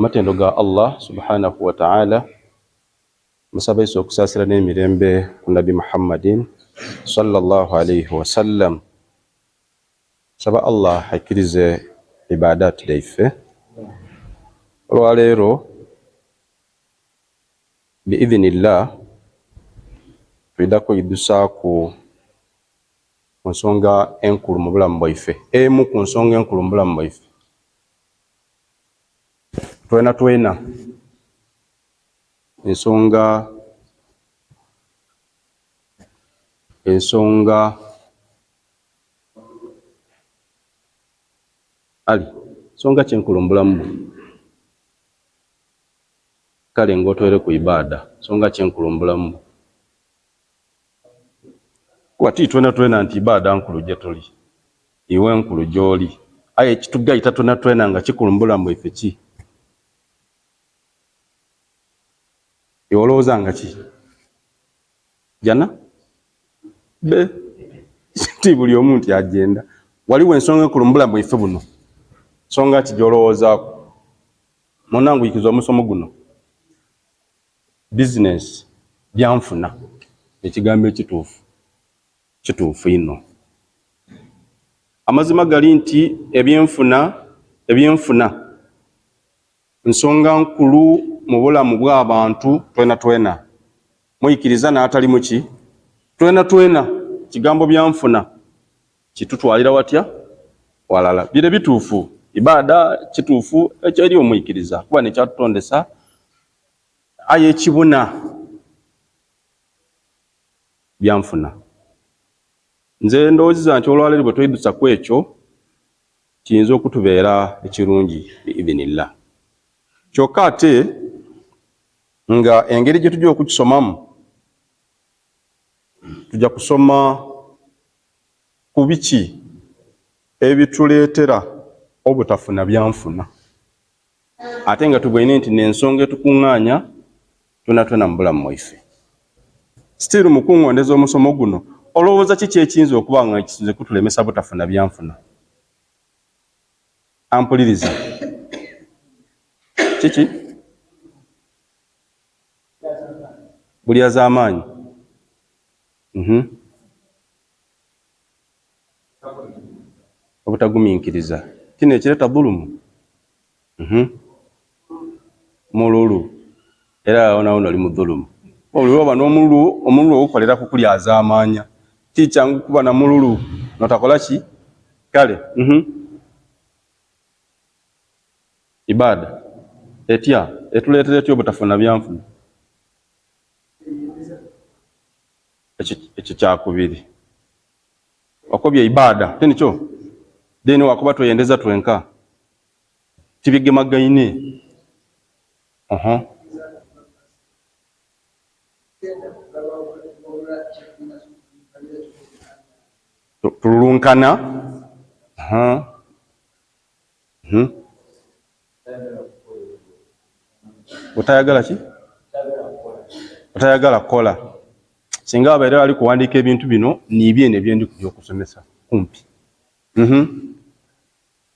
Amatendo ga Allah subhanahu wa ta'ala, musaba Yesu okusaasira n'emirembe ku Nabbi Muhammadin sallallahu alaihi wasallam. Saba Allah akkirize ibaadaati dhaife olwaleero biidhinillah twidha kwidhusaaku ku nsonga enkulu mu bulamu bwaife, emu ku nsonga enkulu mu bulamu bwaife twena twena ensonga ensonga Ali nsonga ki enkulu mu bulamu bwo? Kale nga otweireku ibaada, nsonga ki enkulu mu bulamu bwo? Kuba ti twenatwena nti ibaada nkulu gye tuli, iwe nkulu gy'oli, aye ekitugaita twenatwena nga kikulu mu bulamu bwaife ki? Iwe olowooza nga ki? Jana? Be ti buli omu nti agenda. Waliwo ensonga enkulu mu bulamu bwaife buno. Nsonga ki gy'olowoozaaku? Munanguyikiza omusomo guno. Bizinensi, byanfuna, ekigambo ekituufu kituufu inho. Amazima gali nti ebyenfuna ebyenfuna nsonga nkulu mu bulamu bw'abantu twenatwena. Mwikiriza n'atali muki? Twenatwena ekigambo byanfuna kitutwalira watya? Walala. Bire bituufu, ibaada kituufu ekyo eri omwikiriza kuba n'ekyatutondesa aye ekibuna byanfuna. Nze ndowooziza nti olwaleero bwe tweidhusa ku ekyo kiyinza okutubeera ekirungi biidhinillah. Kyokka ate nga engeri gye tujja okukisomamu, tuja kusoma ku biki ebituleetera obutafuna byanfuna. Ate nga tubweine nti n'ensonga etukungaanya twenatwena mu bulamu bwaife. Still mu kungondeza omusomo guno, olowooza kiki ekiyinza okuba nga kisinze kutulemesa butafuna byanfuna? Ampuliriza. Kiki? Bulya z'amaanyi. Mhm. Obutaguminkiriza. Kino ekireta dhulumu. Mhm. Mululu. Era wonawona oli mu dhulumu. Buli lwoba n'omululu, omululu ogukolera ku kulyazaamaanya. Ti kyangu kuba na mululu n'otakola ki? Kale. Mhm. Ibaada. Etya? Etuleetera etya obutafuna byanfuna? Ekyo kyakubiri. Wakobye ibaada, ti nikyo? Then wakoba tweyendeza twenka. Tibigemagaine. Oho. Tululunkana. Aha. Hmm. Otayagala ki? Otayagala kukola. Singa abaire ali kuwandiika ebintu bino nibyene byendi kuja okusomesa kumpi. Mhm.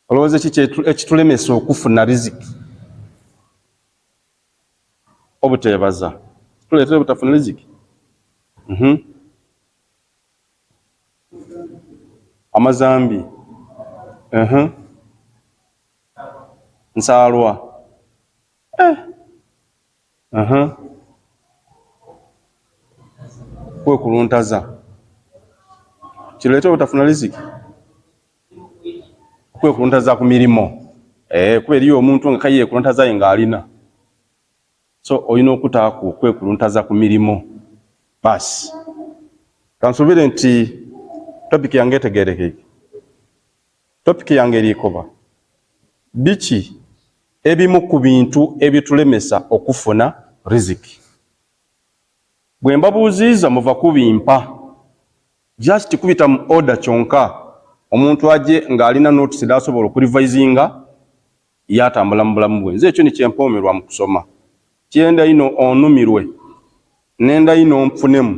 Olowooza ki ekitulemesa okufuna riziki? Obuteebaza. Kituleetera obutafuna riziki? Mhm. Amazambi. Mhm. Nsaalwa. Eh. Mhm. Kwekuluntaza. Kireeta obutafuna riziki? Okwekuluntaza ku mirimo. Eh, kuba eriyo omuntu nga kaye yekuluntaza ye ng'alina. So olina okutaaku okwekuluntaza ku mirimo. Basi. Kansubire nti topic yange etegeerekeike. Topic yange eri koba biki ebimu ku bintu ebitulemesa okufuna riziki. Bwe mbabuuziiza muva kubimpa. Just kubita mu order kyonka omuntu aje ng'alina notes dh'asobola okurevisinga yaatambula mu bulamu bwe. Nze ekyo ni kye mpoomerwa mu kusoma. Kyenda inho onumirwe, nenda inho nfunemu.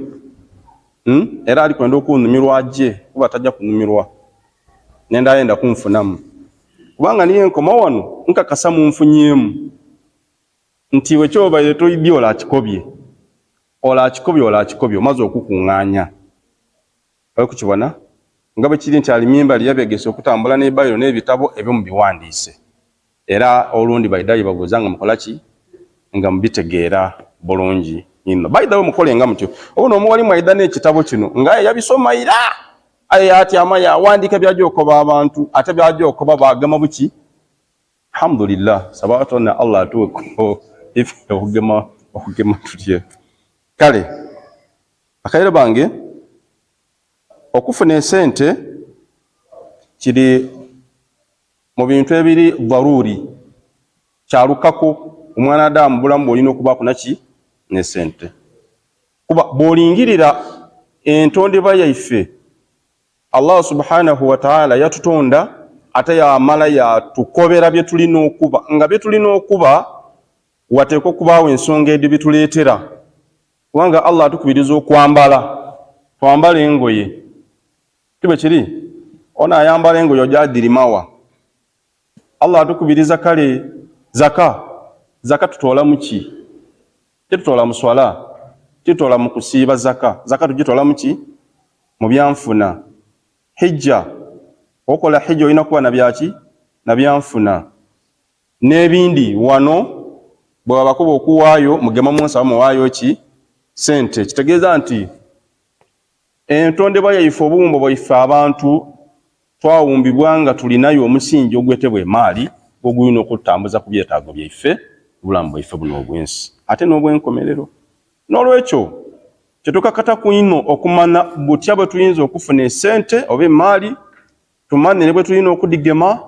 Hmm? Era ali kwenda okunhumirwa aje, kuba taja kunumirwa. Nenda ayenda kunfunamu. Kubanga ni ye nkoma wano, nkakasa munfunyeemu. Nti iwe ky'obaire toidhi ole akikobye, ole akikobye, ole akikobye, omaze okukungaanya. Oli kukibona? Nga bwe kiri nti Ali Mimbali yabeegesa okutambula n'ebairo n'ebitabo ebyo mubiwandiise. Era olundi baidha ye babuuza nga mukola ki? Nga mubitegeera bulungi inho. By the way, mukolenga mutyo. Obona omuwalimu aidha n'ekitabo kino nga aye yabisoma ira, aye yatyama yawandiika by'aja okoba abantu, ate by'aja okoba baagema buki? Alhamdulillah, saba tona Allah atuwe ife okugema okugema tutye. Kale bakaire bange, okufuna esente kiri mu bintu ebiri dharuri, kyalukako omwana adamu bulamu bwolina okubaku naki nesente, kuba bwolingirira entondebwa yaife, Allah subhanahu wa ta'ala yatutonda ate yamala yatukobera bye tulina okuba. Nga bye tulina okuba, wateekwa okubaawo ensonga edyo bituleetera, kubanga Allah atukubiriza okwambala, twambala engoye. Tibwe kiri? Ono ayambala engoye ojadirimawa. Allah atukubiriza kale zaka. Zaka tutoola muki? Titutoola mu swala, titutoola mu kusiiba. Zaka, zaka tugitoola muki? Mu byanfuna. Hijja, okola hijja olina kuba na byaki? Na byanfuna n'ebindi. Wano bwe babakuba okuwaayo, mugema mu nsaba, muwaayo ki? Sente. Kitegeeza nti entondebwa yaife, obuwumbo bwaife abantu, twawumbibwa nga tulinayo omusingi ogwetebwa emaali, ogulina okutambuza ku byetaago byaife, obulamu bwaife buno obwensi ate n'obwenkomerero. N'olwekyo kyetukakataku ino okumanya butya bwe tuyinza okufuna esente oba emaali, tumanye ne bwe tulina okudigema,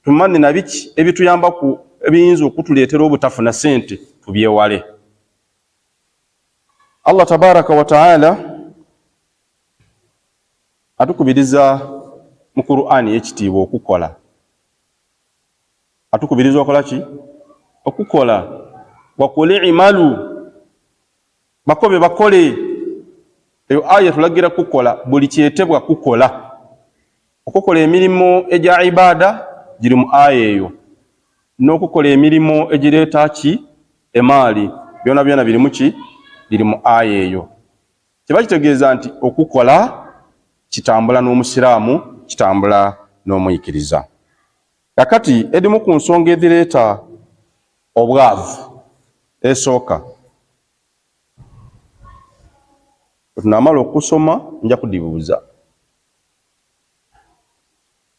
tumanye na biki ebituyambaku ebiyinza okutuleetera obutafuna sente, tubyewale. Allah tabaraka wa taala atukubiriza mu Qur'ani y'ekitiibwa okukola. Atukubiriza okola ki? Okukola. Wakul imalu, bakobe bakole. Eyo aya tulagira kukola buli kyetebwa kukola. Okukola emirimu egya ibada giri mu aya eyo, n'okukola emirimu egireeta ki? Emaali, byona byona biri muki? Biri mu aya eyo. Kiba kitegeeza nti okukola kitambula n'omusiraamu, kitambula n'omuyikiriza. Kakati edimu ku nsonga ezireeta obwavu, esooka tunamala okusoma nja kudibuuza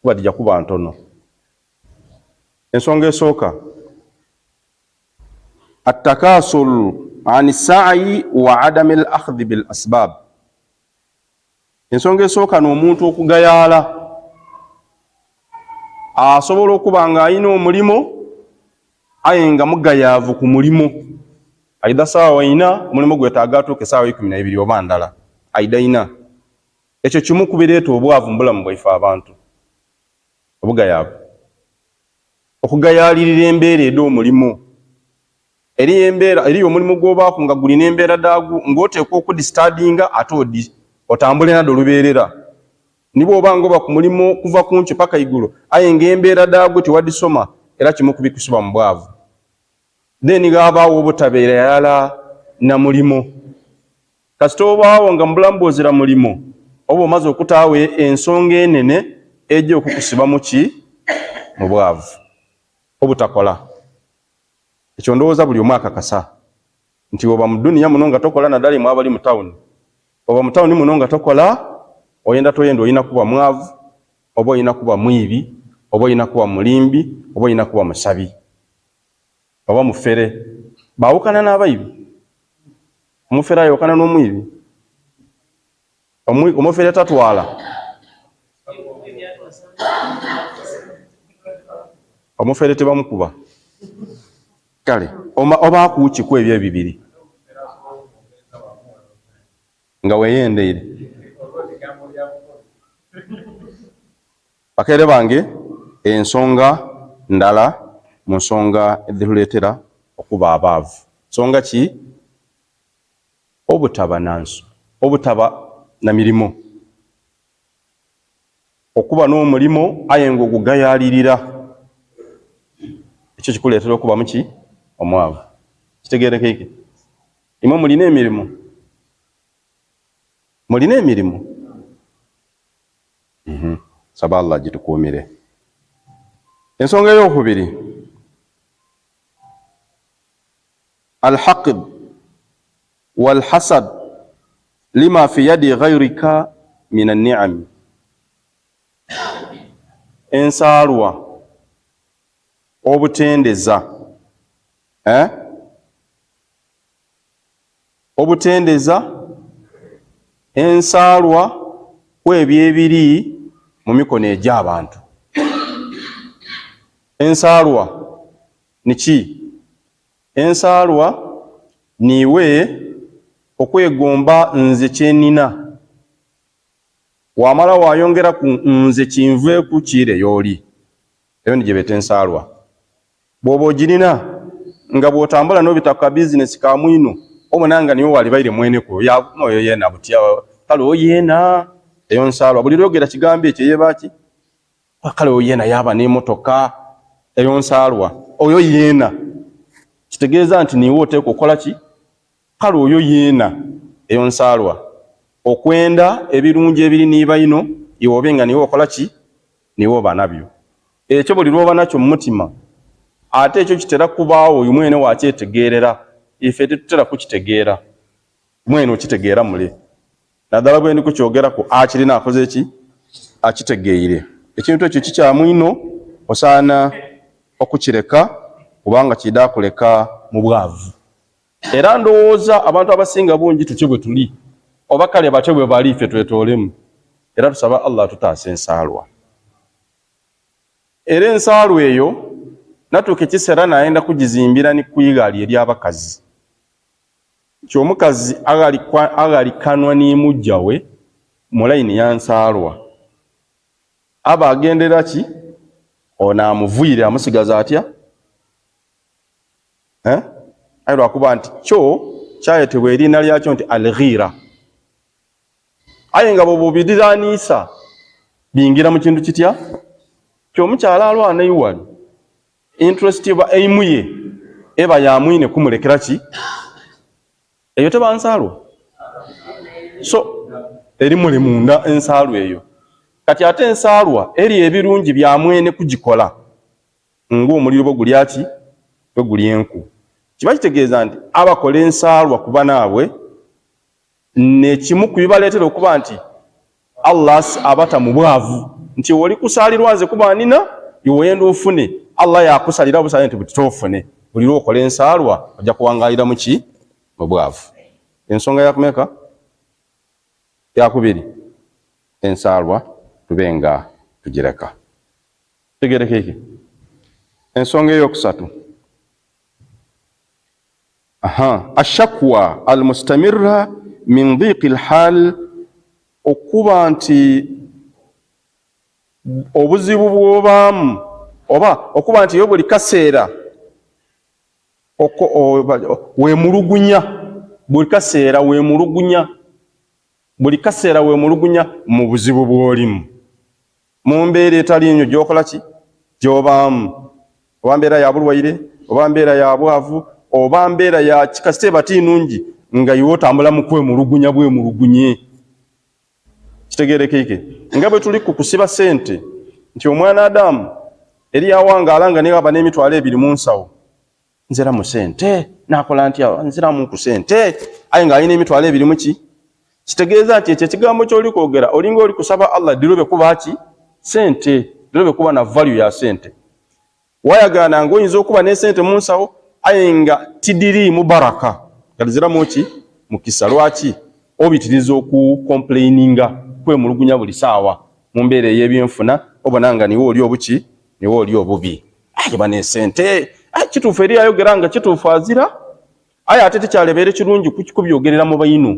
kuba tijja kuba ntono. Ensonga esooka, atakasul an saayi wa adami al akhdhi bil asbab. Ensonga esooka n'omuntu okugayaala. Asobola okuba nga alina omulimu aye nga mugayaavu ku mulimu. Aida saawa 4, omulimu gwetaaga atuuke saawa 12 oba ndala, aida ina. Ekyo kimu kubireeta obwavu mu bulamu bwaife abantu, obugayaavu, okugayaalirira embeera ed'omulimu. Eriyo embeera, eriyo omulimu gw'obaaku nga gulina embeera daagu ng'oteekwa okudisitadinga ate odi otambule naddo olubeerera. Ni bw'oba nga oba ku mulimu kuva ku nkyo paka igulo, aye ng'embeera daagwo tiwadisoma, era kimu kubikusiba mu bwavu. Then ghabaawo obutabeera yalala na mulimo. Kasita obaawo nga mu bulamu bw'ozira mulimo, oba omaze okutaawo ensonga enene ejja okukusiba mu ki? Mu bwavu, obutakola. Ekyo ndowooza buli omu akakasa nti oba mu duniya muno nga tokola, naddala imwe abali mu tawuni, oba mu tawuni muno nga tokola, oyenda toyenda olina kuba mwavu, oba olina kuba mwibi, oba olina kuba mulimbi, oba olina kuba musabi oba mufere. Baawukana n'abaibi. Omufere ayawukana n'omwibi? Omufere tatwala. Omufere tebamukuba. Kale oba akuukiku ebyo ebibiri nga weyendeire. Bakaire bange, ensonga ndala mu nsonga edhituleetera okuba abaavu, nsonga ki? Obutaba nanso, obutaba na mirimo. Okuba n'omulimo aye nga ogugayaalirira, ekyo kikuleetera okuba muki? Omwavu. Kitegeerekeike? Imwe mulina emirimu? Mulina emirimu? Saba Allah gitukuumire. Ensonga eyokubiri, alhaqid walhasad lima fi yadi ghairika min anniami, ensaalwa, obutendeza, eh? Obutendeza, ensaalwa kwebyo ebiri mu mikono egy'abantu. Ensaalwa niki? Ensaalwa niiwe okwegomba nze kyenina, wamala wayongeraku nze kinveeku kiire y'oli. Eyo ni gyebeeta ensaalwa. Bw'oba ogirina nga bw'otambula n'obita ku kabizinesi ka mwino, obona nga niwe walibaire mweneku, oyo yeena butya, kale oyo yeena. Eyo nsaalwa. Buli lwogera kigambo ekyo yeba ki? Kale oyo yeena yaaba n'emotoka. Eyo nsaalwa. Oyo yeena kitegeeza nti niiwe oteekwa okukola ki? Kale oyo yeena. Eyo nsaalwa. Okwenda ebirungi ebiri ni baino, iwe obe nga niiwe okola ki? Niiwe oba nabyo. Ekyo buli lw'oba nakyo mu mutima, ate ekyo kitera kubaagho iwe mwene waakyetegeerera. Ife titutera kukitegeera. Mwene okitegeera mule. Naddala bwe ndi kukyogeraku, akirina akoze ki? Akitegeire. Ekintu ekyo kikyamu inho, osaana okukireka kubanga kiidha kuleka mu bwavu. Era ndowooza abantu abasinga bungi tutyo bwe tuli, oba kale batyo bwe bali, ife twetoolemu. Era tusaba Allah atutaase ensaalwa. Era ensaalwa eyo natuuka ekiseera nayenda kugizimbira ni ku ighali ery'abakazi. Nti omukazi aghalikanwa ni mujja we mu layini ya nsaalwa, aba agenderera ki? Ono amuvwire amusigaza atya? Eh? Aye lwakuba nti kyo kyayetebwa eriina lyakyo nti al-ghira. Aye nga bw'oba obiriraaniisa bingira mu kintu kitya? Ky'omukyala alwana eiwali, interest oba aimu ye eba ya mwine kumulekera ki? Eyo teba nsaalwa? So eri mule munda ensaalwa eyo. Kati ate ensaalwa eri ebirungi bya mwene kugikola ng'omuliro bwe gulya ki? Bwe gulya enku. Kiba kitegeeza nti abakola ensaalwa ku banaabwe n'ekimu ku bibaleetera okuba nti Allah abata mu bwavu, nti oli kusaalirwa nze kuba nina, iwe oyenda ofune, Allah yakusalira busale nti buti toofune. Buli lw'okola ensaalwa ojja kuwangaalira mu ki? Mu bwavu. Ensonga yakumeka? Yakubiri, ensaalwa tube nga tugireka. Tegerekeke. Ensonga eyokusatu, aha, ashakwa almustamirra min dhiqi lhal, okuba nti obuzibu bw'obaamu, oba okuba nti yo buli kaseera weemulugunya, buli kaseera weemulugunya, buli kaseera weemulugunya mu buzibu bw'olimu, mu mbeera etali nnyo gy'okola ki? Gy'obaamu, oba mbeera ya bulwaire, oba mbeera ya bwavu, oba mbeera ya kikasita eba ti nungi, nga iwe otambula mu kwemulugunya bwemulugunye. Kitegeerekeike nga bwe tuli ku kusiba sente nti omwana Adamu eri awangaala nga niwe aba n'emitwalo ebiri mu nsawo, nziramu sente nakola ntya, nziramu ku sente, aye ng'alina emitwalo ebiri mu ki? Kitegeeza nti ekyo ekigambo ky'oli kwogera olinga oli kusaba Allah dirobe kuba ki? Sente dirobe kuba na value ya sente. Wayagaana ng'oyinza okuba n'esente mu nsawo aye nga tidiriimu baraka, nga tiziramu ki? Mukisa. Lwaki obitiriza okukomplaininga, kwemulugunya buli saawa mu mbeera ey'ebyenfuna, obona nga niwe oli obuki, niwe oli obubi. Aye bano esente, aye kituufu eri ayogera nga kituufu azira, aye ate tikyalebeere kirungi kubyogerera mu baino.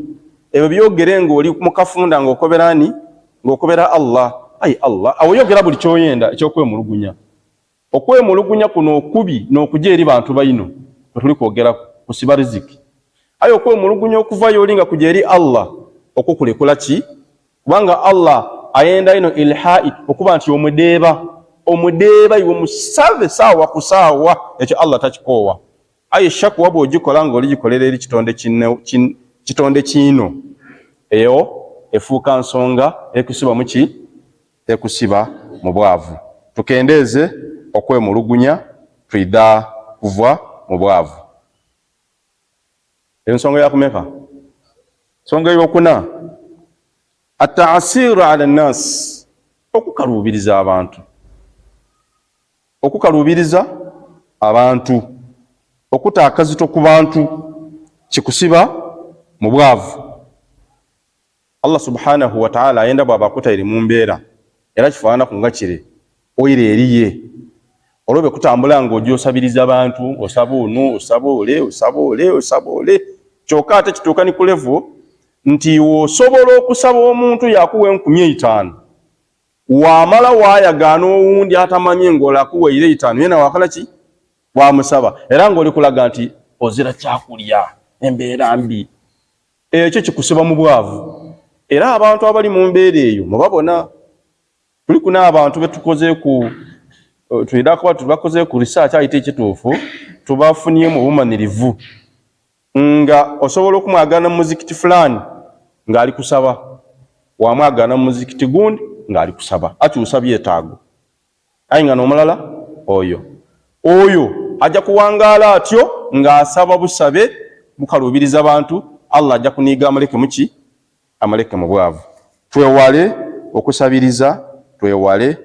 Ebyo byogere ng'oli mu kafunda, ng'okobera ani? Ng'okobera Allah. Aye Allah, awo yogera buli kyoyenda ekyokwemulugunya. Okwemulugunya kuno okubi n'okuja eri bantu baino kwe tuli kwogeraku, kusiba riziki. Aye okwemulugunya okuva y'oli nga kuja eri Allah, okwo kulekula ki? Kubanga Allah ayenda ino ilhai, okuba nti omudeeba, omudeeba iwe musabe saawa ku saawa, ekyo Allah takikoowa. Aye shakuwa bw'ogikola ng'oligikolera eri kitonde kitonde kiino, eyo efuuka nsonga ekusiba mu ki? Ekusiba mu bwavu. Tukendeeze okwemulugunya, twidha kuva mu bwavu. Ensonga yakumeka? Ensonga eyokuna, ataasiru ala nnas, okukaluubiriza abantu, okukaluubiriza abantu, okuta akazito ku bantu kikusiba mu bwavu. Allah subhanahu wataala ayenda bwaba akutaire mu mbeera era kifaananaku nga kire oire eriye olwobe kutambula nga oja osabiriza bantu, osaba ono, osaba ole, osaba ole, osaba ole, kyoka ate kituuka ni ku level nti iwe osobola okusaba omuntu yakuwa 5,000, wamala wayagaana owundi atamanye ng'ole akuwaire 5 yena wakola ki? Wamusaba, era ng'oli kulaga nti ozira kyakulya, embeera mbi. Ekyo kikusiba mu bwavu, era abantu abali mu mbeera eyo mubabona. Tuliku n'abantu betukozeeku, twidha kuba tubakozeeku research, aye ti ekituufu tubafunyemu obumanirivu nga osobola okumwagaana mu muzikiti fulani ng'ali kusaba, wamwagaana mu muzikiti gundi ng'ali kusaba, akyusa byetaago. Aye nga n'omulala oyo oyo aja kuwangaala atyo ng'asaba busabe bukaluubiriza bantu, Allah aja kuniiga amuleke muki? Amuleke mu bwavu. Twewale okusabiriza, twewale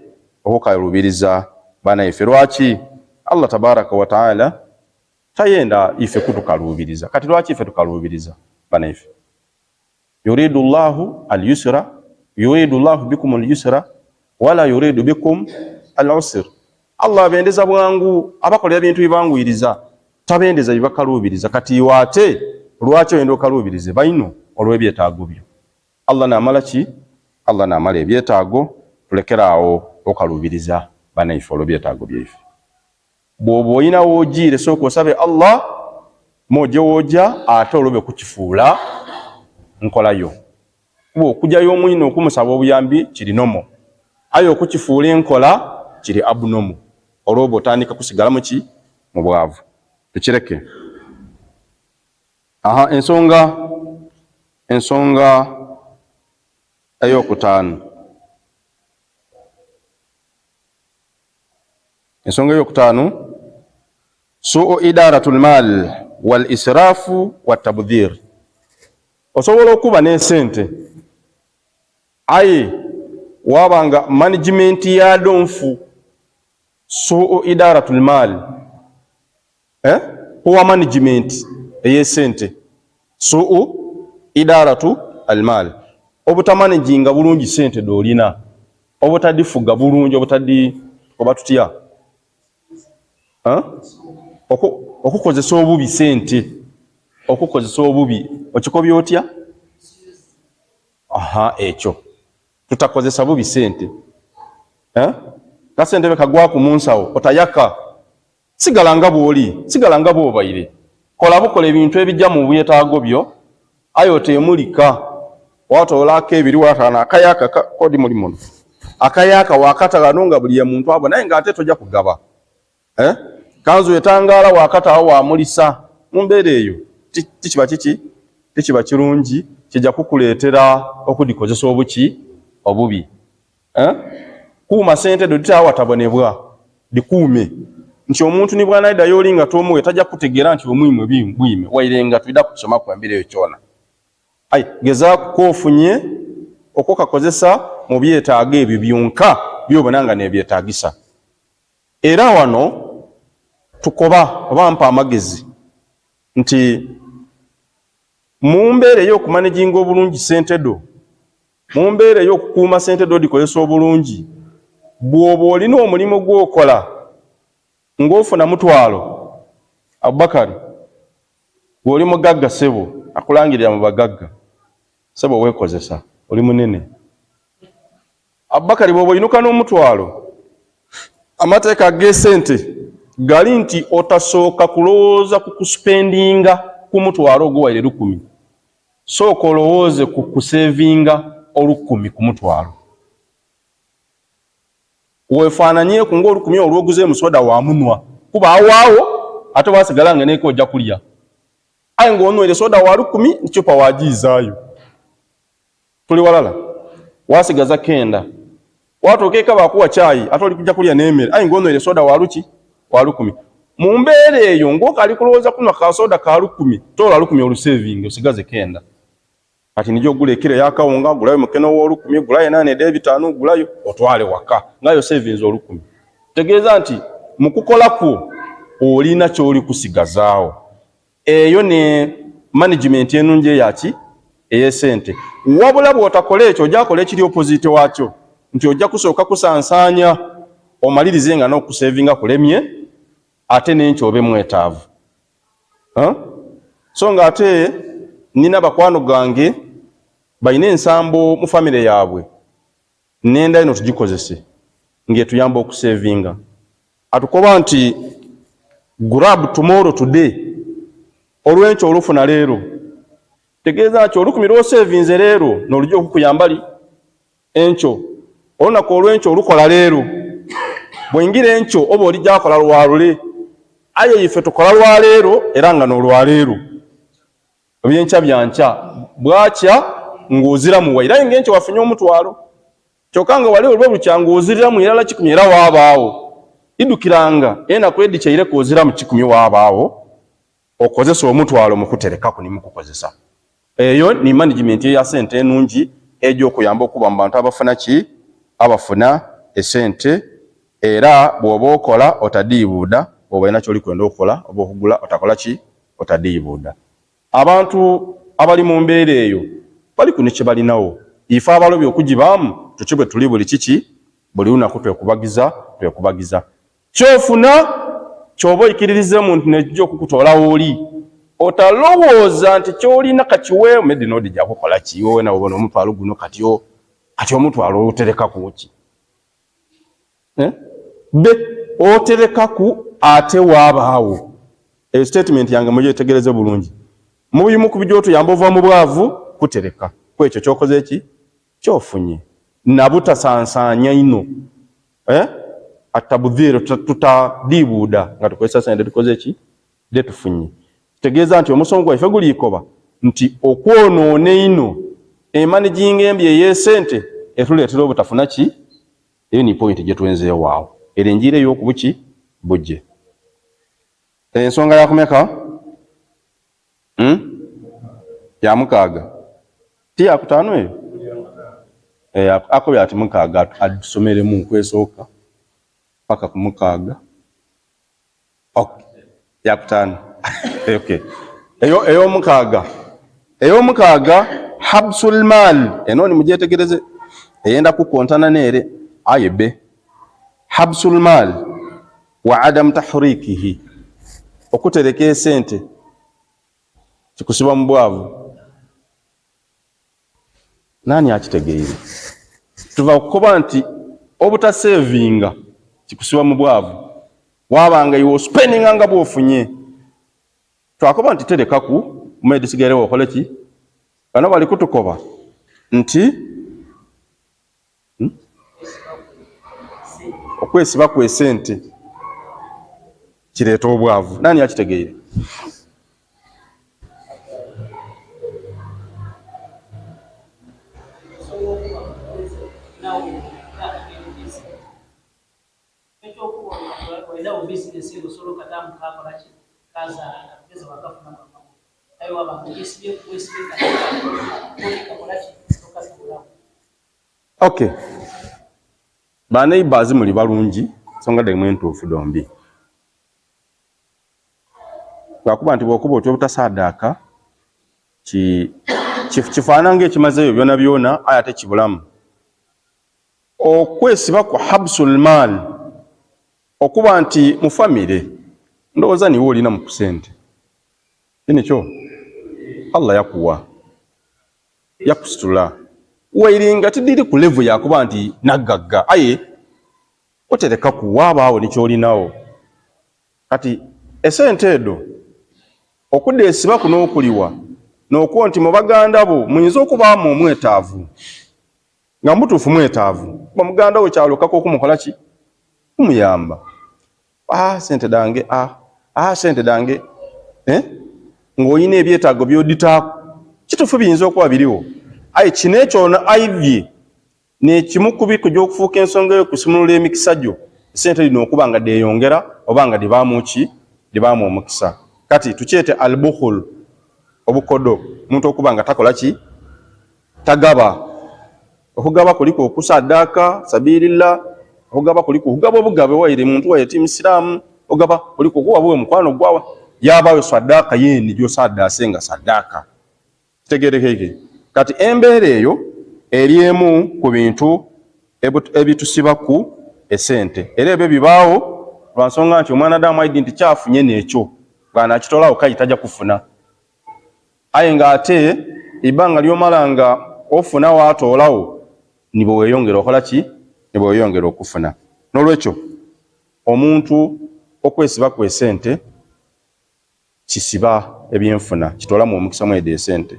okukaluubiriza banaife. Lwaki? Allah tabaraka wa taala tayenda ife kutukaluubiriza. Kati lwaki ife tukaluubiriza banaife? Yuridu llahu alyusra, yuridu llahu bikum alyusra wala yuridu bikum alusr. Allah abendeza bwangu, abakolera ebintu bibanguyiriza, tabendeza bibakaluubiriza. Kati iwe ate lwaki oyenda okaluubirize baino olw'ebyetaago byo? Allah namala ki? Allah namala ebyetaago, tulekere awo okaluubiriza banaife olw'ebyetaago byaife. Bw'oba olina w'ogiire, sooka osabe Allah moje w'oja, ate olobe kukifuula nkolayo. Kuba okujayo omwine okumusaba obuyambi kiri nomo, aye okukifuula enkola kiri abnomo, olwoba otandika kusigala muki? Mu bwavu. Tukireke. Aha, ensonga ensonga eyokutaano. Ensonga eyokutaano, suu idaratu lmal wal israfu watabdhir. Osobola okuba n'esente aye waba nga management yadho nfu. Suu idaratu lmal, eh? Poor management ey'esente, suu idaratu almal, obutamanaginga bulungi sente dh'olina, obutadifuga bulungi, obutadi oba tutya, okukozesa obubi sente, okukozesa obubi, okikobya otya? Aha, ekyo tutakozesa bubi sente, eh? Kasente be kagwaku mu nsawo otayaka, sigala nga bw'oli, sigala nga bw'obaire, kola bukola ebintu ebija mu byetaago byo, aye oteemulika watoolaako ebiri wataana akayaka kodi muli muno akayaka wakata ghano nga buli muntu abona, aye ng'ate toja kugaba, eh? Kanzu etangaala wakata awo wamulisa. Mu mbeera eyo tikiba kiki? Tikiba kirungi, kija kukuleetera okudikozesa obuki? Obubi, eh? Kuuma sente dho dhite awatabonebwa, dhikuume nti omuntu ni bw'anaidha y'oli nga tomuwe taja kutegeera nti omwimwe bwime, waire nga twidha kukisomaku embiro eyo kyona. Aye gezaaku k'ofunye okukakozesa mu byetaago ebyo byonka by'obona nga n'ebyetaagisa. Era wano tukoba oba mpa amagezi nti mu mbeera ey'okumanaginga obulungi sente dho, mu mbeera ey'okukuuma sente dho dhikozesa obulungi, bw'oba olina omulimu gw'okola ng'ofuna 500, Abubakari gw'oli mugagga ssebo, akulangirira mu bagagga ssebo, weekozesa oli munene. Abubakari bw'oba oinuka n'1000, amateeka ag'esente gali nti otasooka kulowooza ku kusipendinga ku 500 ogwo waire 1,000, sooka olowooze ku kusevinga 1,000 ku 500. Weefaananyeeku ng'olukumi olwo lw'oguzeemu soda wa munwa, kuba awaagho. Ate wasigala nga n'eka oja kulya. Aye ng'onywere soda wa lukumi ni chupa wagiizaayo. Tuli walala. Wasigaza kenda. Watuuka eka bakuwa kyayi ate oli kuja kulya n'emere. Aye ng'onywere soda wa luki? Wa lukumi. Mu mbeera eyo ng'okali kulowooza kunwa ka soda ka lukumi, toola lukumi olusevinge osigaze kenda. Kati nijo ogula ekiro ey'akawunga, gulayo mukene ow'olukumi, gulayo enaana ed'ebitaano, gulayo otwale waka nga yo sevinze olukumi. Tegeeza nti mu kukola kwo olina ky'oli kusigazaawo. Eyo ne management enungi eyaki ey'esente. Wabula bw'otakola ekyo ojja kola ekiri opposite waakyo, nti ojja kusooka kusansaanya omalirize nga n'okusevinga kulemye ate n'enkyo obe mwetaavu. So nga ate nina bakwano gange balina ensambo mu famire yaabwe, nenda ino tugikozese ng'etuyamba okusevinga. Atukoba nti grab tomorrow today, olw'enkyo olufuna leero. Tegeeza nti olukumi lw'osevinze leero n'olujja okukuyamba li enkyo. Olunaku olw'enkyo olukola leero, bw'oyingira enkyo oba olijja akola lwalule. Aye ife tukola lwa leero era nga n'olwaleero, ebyenkya bya nkya. Bwakya ng'oziramu waire, aye ng'enkyo wafunye omutwalo kyokka nga wali olwe lukya ng'oziriramu irala kikumi era waabaawo. Idukiranga enaku edikyaireko oziramu kikumi waabaawo, okozesa omutwalo mu kuterekaku ni mu kukozesa. Eyo ni management eya sente enungi eja okuyamba okuba mu bantu abafuna ki? Abafuna esente. Era bw'oba okola otadiibuuda, bw'oba olina ky'oli kwenda okukola oba okugula otakola ki? Otadiibuuda. Abantu abali mu mbeera eyo baliku ni kye balinawo. Ife abalobye okugibaamu tutyo bwe tuli buli kiki? Buli lunaku twekubagiza, twekubagiza. Ky'ofuna ky'oba oikiririzemu nti n'ekija okukutoola w'oli. Otalowooza nti ky'olina kakiweemu, maybe n'odija kukola ki? Iwe weena bw'obona omutwalo guno kati kati omutwalo oterekaku ki? Be oterekaku ate waabaawo. Eyo statement yange mugyetegereze bulungi. Mu bimu ku bijja otuyamba ova mu bwavu kutereka ku ekyo ky'okoze ki? Ky'ofunye. Na butasansaanya inho. Atabudhir, tutadiibuuda nga tukozesa sente tukoze ki? Dhe tufunye. Kitegeeza nti omusomo gwaife guliikoba nti okwonoona einho emanaginga embi ey'esente etuleetera obutafuna ki? Eyo ni point gye twenzeewo agho. Ere enjiire ey'okubuki buje. Ensonga ya kumeka? Ya mukaaga. Ti ya kutaano eyo? Akobye ati mukaaga atusomeremu kwesooka paka ku mukaaga. Okay. Ya kutaano. Okay. Eyo ey'omukaaga. Ey'omukaaga habsul mal. Eno ni mugyetegereze. Eyenda kukontana n'ere aye be. Habsul mal wa adam tahrikihi. Okutereka esente kikusiba mu bwavu. Nani akitegeire? Tuva kukoba nti obutasevinga kikusiba mu bwavu. Wabanga iwe ospendinga nga bw'ofunye. Twakoba nti terekaku mu edisigaire okole ki? Bano bali kutukoba nti okwesibaku esente kireeta obwavu. Nani akitegeire? Okay. Ba neighbors muli balungi, ensonga dhaimwe entuufu dhombi. Lwakuba nti bw'okuba otyo obutasaadaaka kifaanana ng'ekimazeeyo byonabyona aye ate kibulamu. Okwesiba ku habsul maal, okuba nti mu famire ndowooza niiwe olina mu ku sente. Si nikyo? Allah yakuwa, yakusitula. Waire nga tidhiri ku level ya kuba nti naggagga, aye oterekaku waabaawo ni ky'olinagho. Kati esente edho okudheesibaku n'okuliwa n'okwo nti mu baganda bo muyinza okubaamu omwetaavu, nga mu butuufu mwetaavu, kuba muganda wo kyalukaka okumukola ki? Kumuyamba. Ah, sente dhange, ah. Ah, sente dhange eh? Ng'olina ebyetaago by'odhitaaku. Kituufu biyinza okuba biriwo, aye kino ekyona aidhye n'ekimu ku bikuja okufuuka ensonga ey'okusumulula emikisa gyo, esente dhino okuba nga dheyongera oba nga dhibaamu ki? Dhibaamu omukisa. Kati tukyete al-bukhul, obukodo, omuntu okuba nga takola ki? Tagaba. Okugaba kuliku okusaddaaka, sabilillah, okugaba kuliku okugaba obugabe waire muntu waire ti Musiraamu, ogaba kuliku okuwa buwe mukwano gwawe, yabaayo saddaaka yeene gy'osaddaase nga saddaaka. Kitegeerekeike? Kati embeera eyo eri emu ku bintu ebitusibaku esente era ebyo bibaagho lwa nsonga nti omwanadamu aidhi nti kyafunye n'ekyo bw'anaakitoolagho kale taja kufuna. Aye nga ate eibanga ly'omala nga ofuna waatoolagho ni bwe weeyongera okola ki? Ni bwe weeyongera okufuna. N'olwekyo omuntu okwesibaku esente kisiba ebyenfuna, kitoolamu omukisa mwedho esente.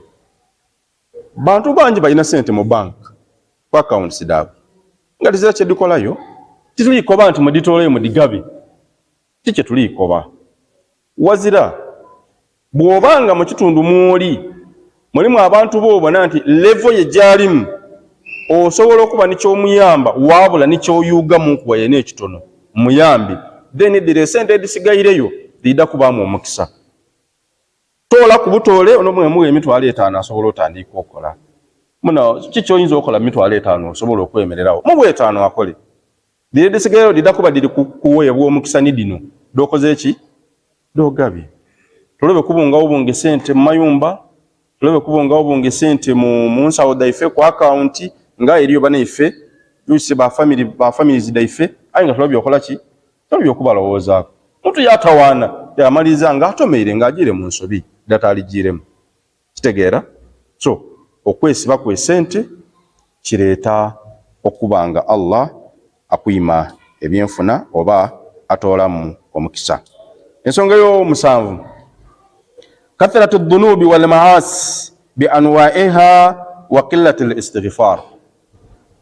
Bantu bangi balina sente mu bank ku accounts dhaabwe nga dhizira kye dhikolayo. Tituli koba nti mudhitooleyo mudhigabe, ti kye tuli koba. Wazira bw'oba nga mu kitundu mw'oli mulimu abantu b'obona nti level ye gy'alimu osobola okuba ni ky'omuyamba waabula ni ky'oyuugamuuku waire n'ekitono, muyambe. Then dhire esente edhisigaireyo dhiidha kubaamu omukisa. Toolaku butoole ono bwemugha emitwalo etaano asobola otandiika okola. Muna ki ky'oyinza okola mu mitwalo etaano osobola okwemererawo? Mughe etaano akole. Dhire edhisigaireyo dhidha kuba dhiri kuweebwa omukisa ni dhino dh'okoze ki? Dh'ogabye. Tulobe kubungagho bunge sente mu mayumba, tulobe kubungagho bunge sente mu nsawo dhaife ku akawunti nga eriyo banaife luisi ba family ba families dhaife aye nga tulobye okola ki? Tulobye okubalowoozaku. Omuntu yatawaana yamaliriza nga atomeire nga ajiire mu nsobi dhatalijiiremu. Kitegeera? So okwesibaku esente kireeta okuba nga Allah akwima ebyenfuna oba atoolamu omukisa. Ensonga ey'omusanvu, kathratu dhunubi wal maasi bi anwaiha wa qillati l istighfar,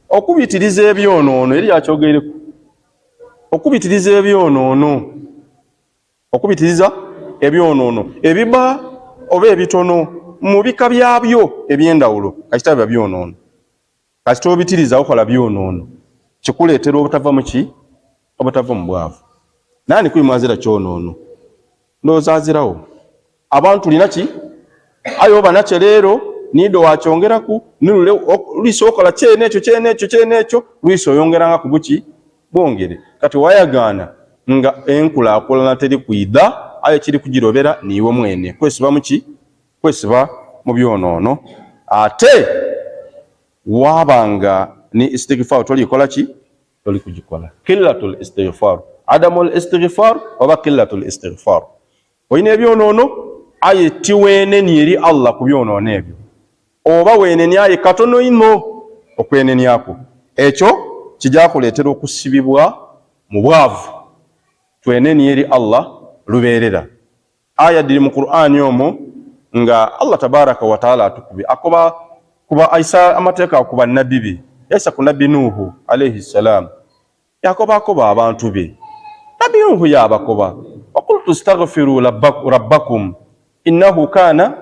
okubitiriza ebyonoono, eri yakyogeireku, okubitiriza ebyonoono, okubitiriza ebyonoono ebiba oba ebitono mu bika byabyo eby'endawulo, kasita biba byonoono. Kasita obitiriza okola byonoono, kikuleetera obutava mu ki? Obutava mu bwavu. Naani ku imwe azira kyonoono? Ndowooza azirawo. Abantu tulina ki? Aye oba nakyo leero, niidho wakyongeraku, ni lule lwise okola kyene ekyo kyene ekyo kyene ekyo, lwise oyongerangaku buki? Bwongere. Kati wayagaana nga enkulaakulana teri kwidha, aye ekiri kugirobera niiwe mwene kwesiba mu ki? Kwesiba mu byonoono. Ate waaba nga ni istighfar tolikola ki? Toli kugikola. Qillatul istighfar, adamul istighfar oba qillatul istighfar. Olina ebyonoono aye tiweenenia eri Allah ku byonoono ebyo, oba weenenia aye katono inho okweneniaku. Ekyo kija kuleetera okusibibwa mu bwavu. Twenenie eri Allah lubeerera. Aya dhiri mu Qur'ani omwo nga Allah tabaraka wa taala atukubye akoba kuba aisa amateeka ku bannabbi be, yaisa ku Nabbi Nuuhu alaihi salam, yakoba akoba abantu be. Nabbi Nuuhu yaabakoba, wakultu staghfiru rabbakum innahu kana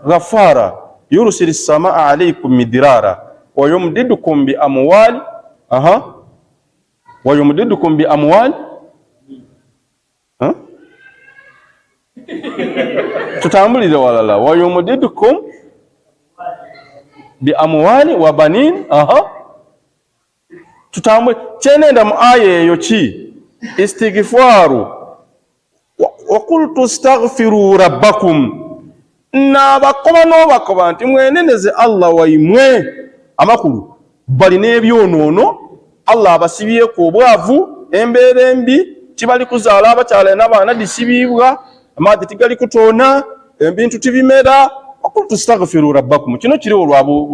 ghaffara yursili samaa alaikum midirara wayumdidukum bi amwali aha wayumdidukum bi amwali. Tutambulire walala, wayumdidukum bi amwali wa banin. Aha, tutambule kyenenda mu aya eyo ki istighfaru, wakultu staghfiru rabbakum, naabakoba n'obakoba nti mweneneze Allah waimwe. Amakulu balina ebyonoono, Allah abasibyeku obwavu, embeera embi, tibali kuzaala, abakyala n'abaana dhisibiibwa, amaadhi tigali kutoona, ebintu tibimera. Wakultu staghfiru rabbakum, kino kiriwo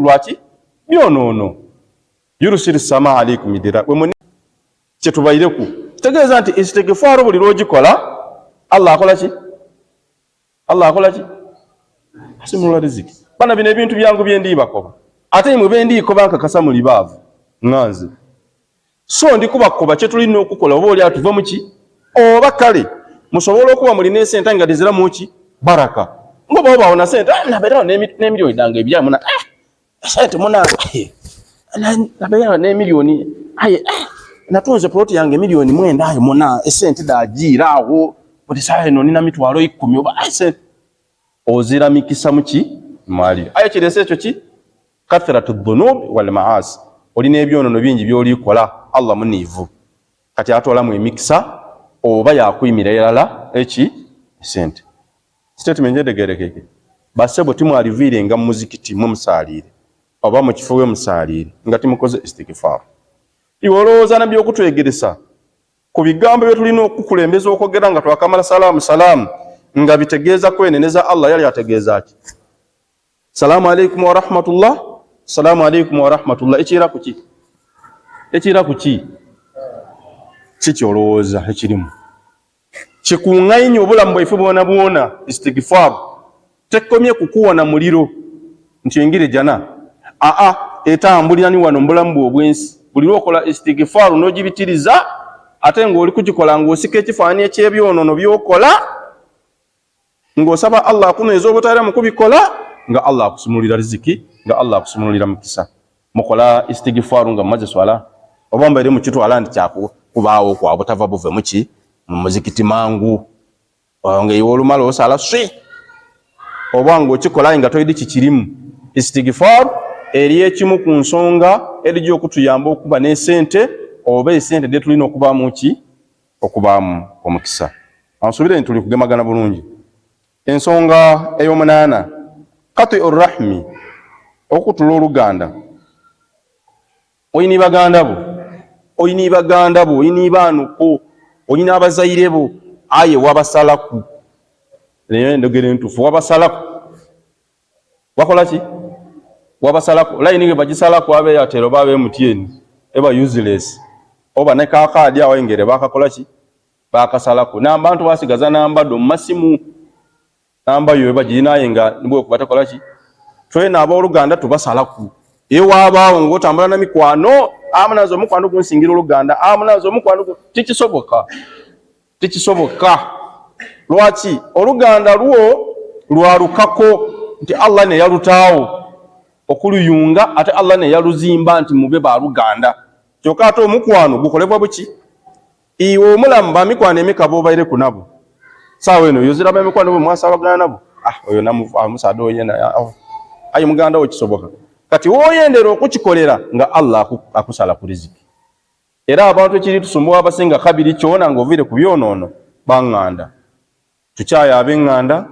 lwaki? Byonoono. Yursil sama alaikum midira, kyetubaireku kitegeeza nti istighfaru buli lwogikola Allah akola ki? Allah akola ki? Asimulula riziki. Bana bino ebintu byangu bye ndibakoba, ate imwe be ndikoba nkakasa muli baavu nga nze, so ndi kubakoba kye tulina okukola, oba oli atuve mu ki oba kale. Musobola okuba mulina esente nga dhiziramu ki baraka, nga oba obaawo na sente, ah, nabeerawo n'emiliyoni dhange ebiri muna, ah, sente muna, nabeerawo n'emiliyoni, aye ah, natunze poloti yange 9 million, aye muna esente dhajiira awo buli saawa eno nina 100,000 oba sente ozira mikisa muki mwaliyo. Aye kirese ekyo ki kathratu dhunub wal maasi, olina ebyonono bingi byolikola. Allah muniivu, kati atwalamu emikisa oba yakwimira irala eki esente. Statement njetegerekeke basebo, timwaliviirenga mu muzikiti mwe musaaliire oba mu kifo we musaaliire nga timukoze istighfar. Iwe olowooza nabbi okutwegeresa ku bigambo bye tulina okukulembeza okwogera nga twakamala salaamu salaamu nga bitegeeza kweneneza Allah, yali ategeeza ki? Salaamu alaikum warahmatullah, salaamu alaikum warahmatullah, ekira ku ki? Ekira ku ki? Kiki olowooza ekirimu kikuŋŋainye obulamu bwaife bwona bwona? Istighfar tekomye kukuwona muliro nti engire jana, aa, etambulira ni wano mubulamu bwe obwensi. Buli lwokola istighfar n'ogibitiriza, ate ng'oli kugikola ng'osika ekifaananyi eky'ebyonono by'okola, ng'osaba Allah akunyweza obutaira mu kubikola, nga Allah akusumululira riziki, nga Allah akusumululira mukisa. Mukola istighfaru nga mumaze swala, oba mubaire mukitwala nti kyakubaawo kwa butava buve muki mu muzikiti mangu nga iwe olumala osala swi, oba ng'okikola nga toidi kikirimu? Istighfar eri ekimu ku nsonga erijja okutuyamba okuba n'esente oba esente detulina okubaamu ki, okubaamu omukisa. Ansuubire nti tuli kugemagana bulungi. Ensonga ey'omunaana, katiu rahmi, okutula oluganda. Oyina baganda bo, oyina baganda bo, oyina baanuko, oyina abazaire bo, aye wabasalaku. Naye endogera entuufu, wabasalaku, wakola ki? Wabasalaku. Layini nge bagisalaku abe Airtel oba abe MTN eba useless, oba ne kakaadi awo engere bakakola ki, bakasalaku nambantu, basigaza namba do mumasimu, namba yo eba girinaye nga nibwe kuba takola ki. Twena abooluganda tubasalaku. Ewabaawo ng'otambula na mikwano, amunaza omukwano gunsingira oluganda, amunaza omukwano, tikisoboka, tikisoboka. Lwaki? Oluganda lwo lwalukako nti Allah neyalutaawo okuluyunga, ate Allah neyaluzimba nti mube baluganda. Kyokka ate omukwano gukolebwa buki? Iwe omulamu bamikwano emika bobaireku nabo saawa eno yoziraba emikwano bwe mwasabagana nabo, ah, oyo namusaada oyo yena, ah, aye muganda wo kisoboka. Kati woyendera okukikolera nga Allah akusala ku riziki. Era abantu ekiri tusumbuwa abasinga kabiri kyona ng'oviire ku byonoono, baŋŋanda tukyaye ab'eŋŋanda,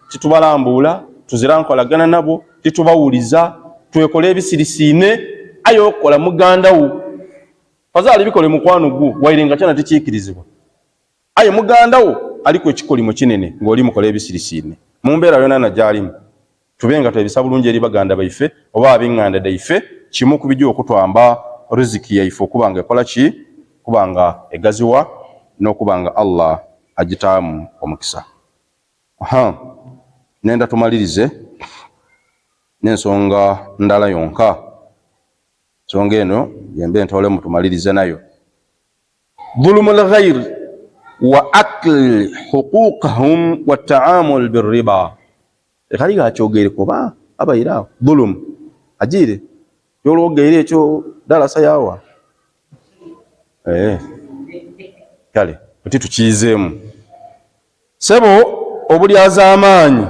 titubalambuula, tuzira nkolagana nabo, titubawuliza, twekola ebisirisiine. Aye okukola muganda wo fazaali bikole mukwano gwo, waire nga kyona tikiikirizibwa, aye muganda wo aliku ekikolimo kinene ng'oli mukola ebisirisiine mu mbeera yonana gyalimu. Tube nga twebisa bulungi eri baganda baife oba ab'eŋŋanda daife, kimu ku bijja okutwamba riziki yaife okuba nga ekola ki, kuba nga egaziwa n'okuba nga Allah agitaamu omukisa. Aha, nenda tumalirize n'ensonga ndala yonka. Ensonga eno yembe ntoolemu tumalirize nayo, dhulumu lghair wa akl huquqahum wa taamul birriba. Ekali gakyogeire kuba abaire awo dhulumu ajiire yolwogeire ekyo dalasa yawa. Kale oti tukiizeemu sebo, obulyazaamaanyi.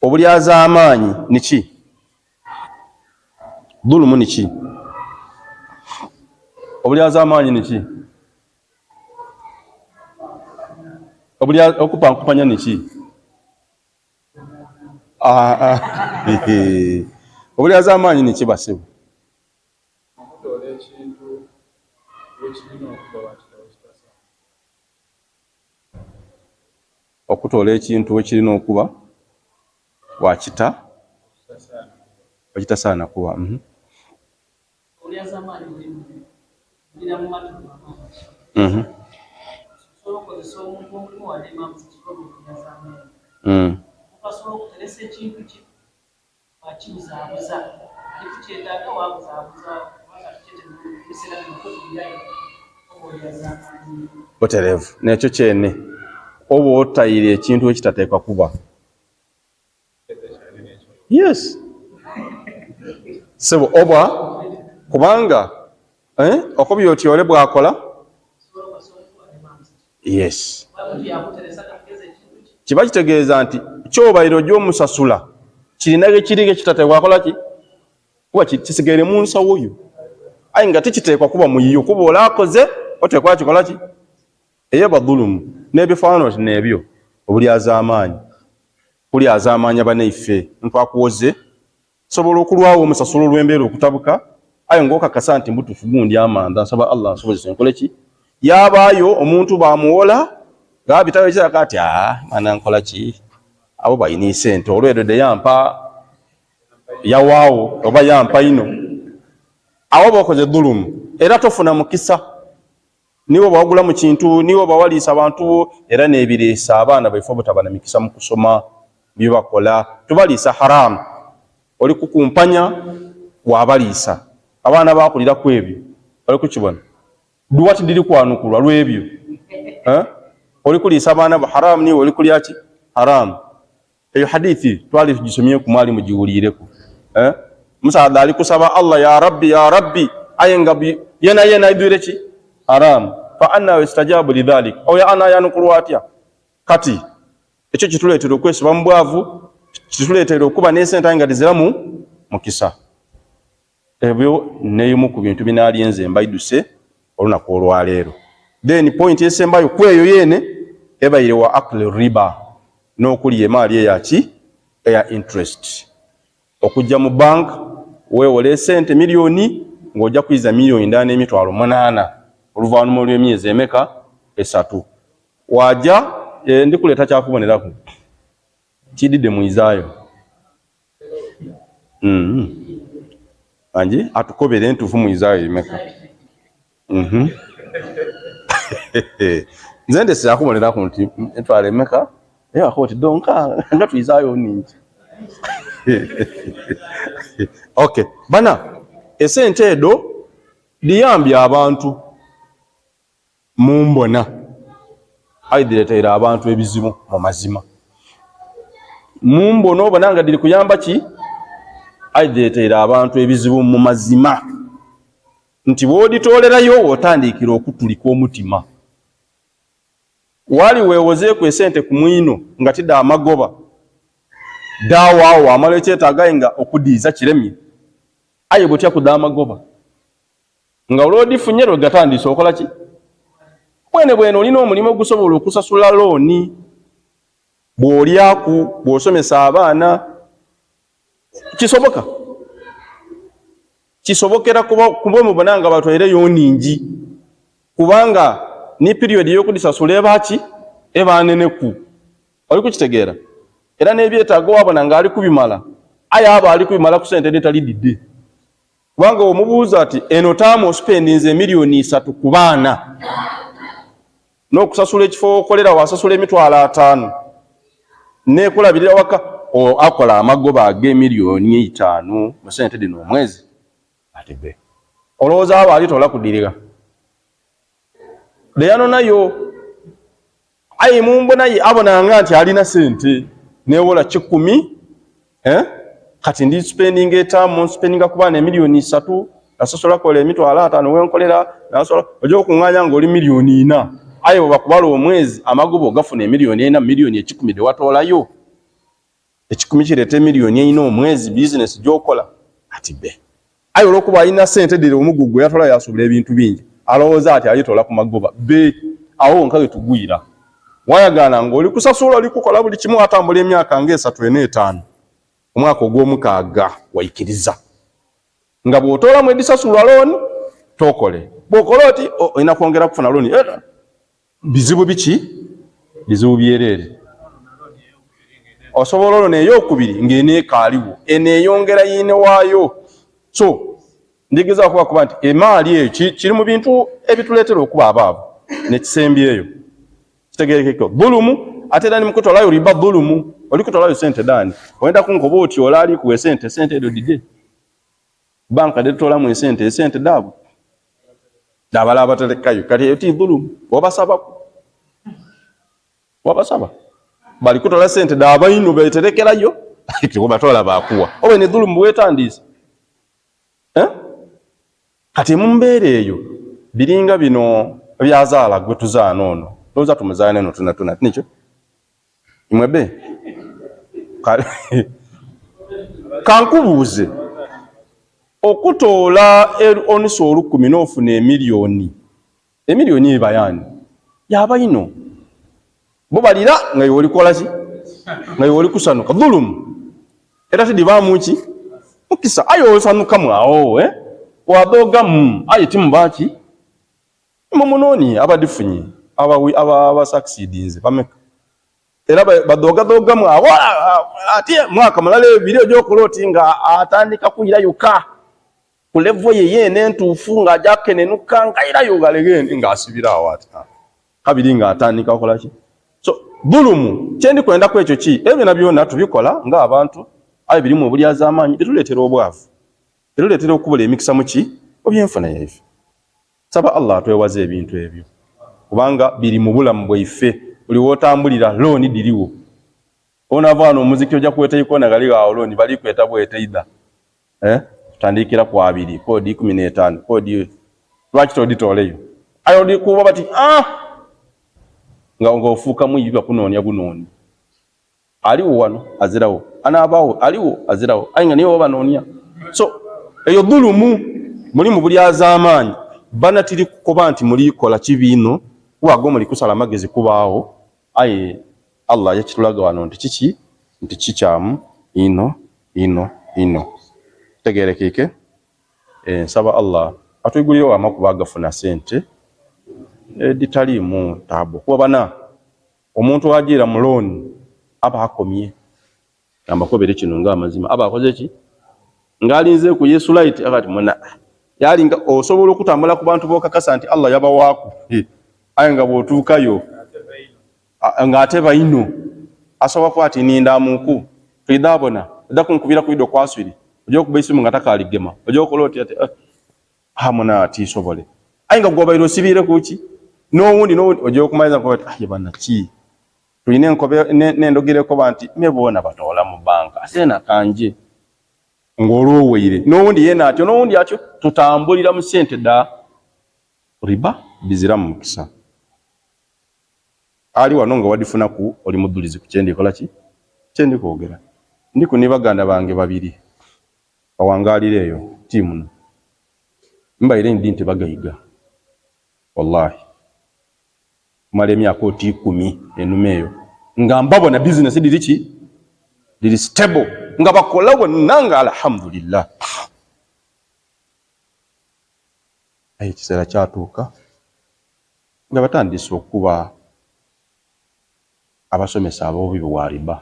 Obulyazaamaanyi niki? Dhulumu niki? Obulyazaamaanyi niki? Okupankupanya niki? Ah, ah. Obulyazaamaanyi niki basebo? Okutoola ekintu wekirina okuba wakita wekitasaana. Okutoola ekintu wekirina okuba wakita wekitasaana kuba. Obulyazaamaanyi bulira mu matu amangi. Osobola okukozesa omuntu omulimu wadde mabuzi kikolwa obulyazaamaanyi. Omuntu asobola okuteresa ekintu kye wakibuzaabuza, ali kukyetaaga wabuzaabuza kubanga tukyete mu biseera bino kukubirayo. Butereevu n'ekyo kyene oba otaire ekintu ekitateekwa kuba. Yes. Sebo oba kubanga okobye oti ole bwakola. Yes. Kiba kitegeeza nti kyobaire ojja omusasula kirina gekiri gekitateekwa akola ki kuba kisigaire mu nsawo yo aye nga tikiteekwa kuba muyiyo kuba olakoze oteekwa kikola ki eyeba dhulumu n'ebifaanana oti n'ebyo obulyazaamaanyi kulyazaamaanya banaife ntwakuwoze sobola okulwawo omusasula olw'embeera okutabuka aye ng'okakasa nti mbutuufu gundi amanda nsaba Allah nsobozese nkole ki yabaayo omuntu bamuwola gabitawo ekiraka ati mana nkola ki abo balina esente olweddo de yampa yawaawo oba yampa ino awo bokoze dhulumu era tofuna mukisa niwe bawagula mu kintu niwe bawaliisa abantu bo era n'ebiriisa abaana baife obutaba na mikisa mu kusoma bye bakola tubaliisa haramu oli kukumpanya wabaliisa abaana bakulira ku ebyo oli kukibona duwa tidiri kwanukulwa lwebyo oli kuliisa abaana bo haramu niwe oli kulya ki haramu eyo hadithi twali tugisomyeku mwali mugiwuliireku musaadha ali kusaba Allah ya rabbi ya rabbi aye nga yena yena aidwire ki haramu fa anna yustajabu lidhalik oyo ana yanukulwa atya kati ekyo kituleetera okwesiba mu bwavu kituleetera okuba n'esente aye nga tiziramu mukisa ebyo neyimu ku bintu binaalyenze mbaiduse olunaku olwaleero then point esembayo kweyo yene ebaire wa akli riba n'okulya emaali eyaki eya interest okujja mu bank weewola esente miliyoni ng'ojja kwiza miliyoni ndala n'emitwalo munaana oluvannyuma olw'emyezi emeka esatu waja ndikuleeta kyakuboneraku kididde mwizaayo anji atukobere entuufu mwizaayo emeka nze ndese yakuboneraku nti etwala emeka naye wakuba oti donka nga twizaayo ningi okay bana esente edo diyambye abantu mumbona aye direteire abantu ebizibu mu mazima mumbona obona nga diri kuyamba ki aye direteire abantu ebizibu mu mazima nti bw'oditoolerayo otandikira okutulika omutima wali weewozeeku esente ku mwino nga tidda amagoba daawaawo amala ekyetaaga nga okudiiza kiremye aye butya kuda amagoba nga olwodifunye lwe gatandise okola ki bwene bwene olina omulimu ogusobola okusasula looni bw'olyaku bw'osomesa abaana kisoboka kisobokera kuba mubona nga batwaireyo ningi kubanga ni period ey'okudisasula eba ki eba neneku oli kukitegeera era n'ebyetaago wabona ng'ali kubimala aye aba ali kubimala ku sente editali didde kubanga omubuuza ati eno taamu osipendinze emiliyoni 3 ku baana n'okusasula ekifo okolera wasasula emitwalo 5 nekulabirira waka akola amagoba ag'emiliyoni 5 mu sente dino omwezi ati be olowooza abo alitola kudirira leyano nayo aye mumbona ye abonanga nti alina sente newola 10 kati ndi spending etamu spendinga ku baana emiliyoni 3 nasosola kola emitwalo 5 wenkolera nasola ojja okuŋŋaanya ng'oli miliyoni 4 aye bwe bakubala omwezi amagoba ogafuna emiliyoni 4 miliyoni 10 de watoolayo ekikumi kireeta emiliyoni 4 omwezi bizinesi gy'okola ati be aye olw'okuba alina sente dire omugugu yatola yasobola ebintu bingi alowooza ati alitola ku magoba be awo wonka we tugwira wayagaana ng'oli kusasula oli kukola buli kimu atambula emyaka nga 3 4 5 omwaka ogw'omukaaga waikiriza nga bw'otoolamu edisasulwa looni tokole bw'okola oti olina kwongera kufuna looni bizibu biki bizibu byereere osobola olwo n'eyokubiri ng'eneekaaliwo eneeyongera yiine waayo so ndigeza okuba kuba nti emaali eyo kiri mu bintu ebituleetera okuba abaavu nekisembyeyo kitegerekeko dhulumu ate era nimukutolayo riba dhulumu oli kutolayo sente dani oyenda kunkoba oti olaali kuwa esente sente edo dide banka detutolamu esente esente daabwe. Abala abaterekayo kati eyo ti dhulumu, wabasabaku wabasaba bali kutola sente dabaino beterekerayo batwala bakuwa oba ne dhulumu bwetandiise eh? Kati mu mbeera eyo biringa bino byazaala gwe tuzaana ono ndowooza tumuzaana eno tunatuna tinikyo imwebe kankubuuze okutoola onusu olukumi n'ofuna emiliyoni emiliyoni eba yaani yaba ino bo balira nga iwe olikola ki nga iwe oli kusanuka dhulumu era tidibaamu ki mukisa aye osanukamu awo eh? Wadhogamu aye timuba ki mumunooni abadifunye abasucceedinze bameka era badhogadhogamu awo ate mwaka mulala ebiri ojokola oti nga atandika kwirayo ka ku level ye yeene entuufu ng'aja kenenuka ng'airayo ghalegende ng'asibira awo ati kabiri ng'atandika okola ki. So dhulumu kyendi kwendaku ekyo ki ebyo byona byona tubikola ng'abantu aye birimu obulyazaamaanyi bituleetera obwavu bituleetera okubula emikisa mu ki mu byenfuna yaife. Saba Allah atwewaze ebintu ebyo kubanga biri mu bulamu bwaife buli w'otambulira looni dhiriwo onaava wano omuziki ojja kweta ikona gali ghawo looni bali kweta bweta idha eh tutandikira ku abiri kodi 15 kodi lwaki toditoleyo ayo odi kuba bati ah nga ofuuka mwibi bakunoonia bunooni aliwo wano azirawo anaabawo aliwo azirawo aye nga niye wabanoonia. So eyo dhulumu mulimu bulyazaamaanyi bana tiri kukoba nti mulikola kibi ino kuba go muli kusala amagezi kubaawo aye Allah yakitulaga wano nti kiki nti kikyamu ino ino ino tegerekeke. Nsaba Allah atwigulirewo amakubo agafuna sente editaliimu taabu kuba bana omuntu ajiira mu looni aba akomye ambakobere kino nga amazima aba akoze ki ng'alinze ku Yesu light akati muna yalinga osobola okutambula ku bantu bokakasa nti Allah yabawaaku aye nga bw'otuukayo ng'ate baino asobola kuba ati nindamuku twidhabona ojja kunkubira ku ido kwaswiri ojja okuba isimu nga takaligema ojja okola oti ati muna tiisobole aye nga gwobaire osibiire kuki n'owundi n'owundi ojja okumaliza nkuba ati aye bana ki tulina enkobe n'endogera ekoba nti me boona batoola mu banka aseena kanje ng'olwoweire n'owundi yeena atyo n'owundi atyo tutambulira mu sente da riba biziramu mukisa ali wano nga wadifunaku oli mudhulizi ku kyendikola ki kyendikwogera ndiku ni baganda bange babiri bawangalira eyo tiimu no mbaire ndi nti bagaiga wallahi kumala emyaka oti 10 enume eyo nga mbabona business diri ki diri stable nga bakola bonna nga alhamdulillah. Aye ekiseera kyatuuka nga batandise okuba abasomesa ab'obubi bwa riba